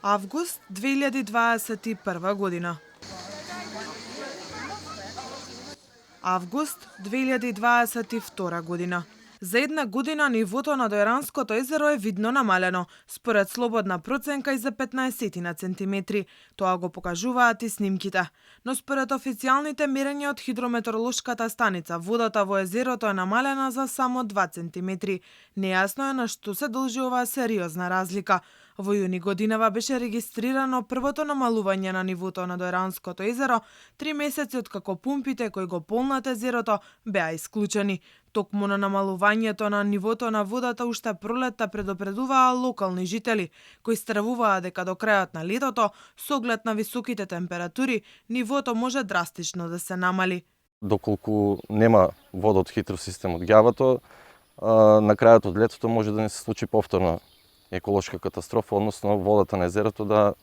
Август 2021 година. Август 2022 година. За една година нивото на Дојранското езеро е видно намалено, според слободна проценка и за 15 на центиметри. Тоа го покажуваат и снимките. Но според официјалните мерења од хидрометеоролошката станица, водата во езерото е намалена за само 2 центиметри. Нејасно е на што се должи оваа сериозна разлика. Во јуни годинава беше регистрирано првото намалување на нивото на Дојранското езеро, 3 месеци откако пумпите кои го полнат езерото беа исклучени. Токму на намалувањето на нивото на водата уште пролетта предупредуваа локални жители, кои стравуваа дека до крајот на летото, со оглед на високите температури, нивото може драстично да се намали. Доколку нема вода од хидросистемот Ѓавато, на крајот од летото може да не се случи повторна еколошка катастрофа, односно водата на езерото да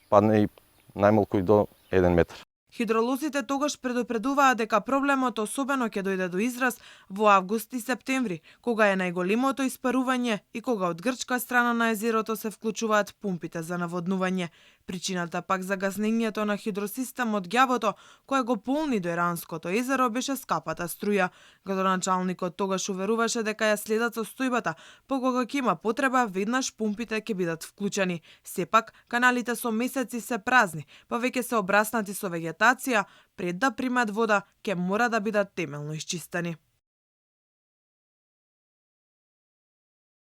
падне и најмалку и до 1 метар. Хидролозите тогаш предупредуваа дека проблемот особено ќе дојде до израз во август и септември, кога е најголемото испарување и кога од грчка страна на езерото се вклучуваат пумпите за наводнување. Причината пак за гаснењето на хидросистемот Ѓавото, кој го полни Дојранското езеро, беше скапата струја. Градоначалникот тогаш уверуваше дека ја следат состојбата, по кога ќе има потреба, веднаш пумпите ќе бидат вклучени. Сепак, каналите со месеци се празни, па веќе се обраснати со вегетација, пред да примат вода, ќе мора да бидат темелно исчистени.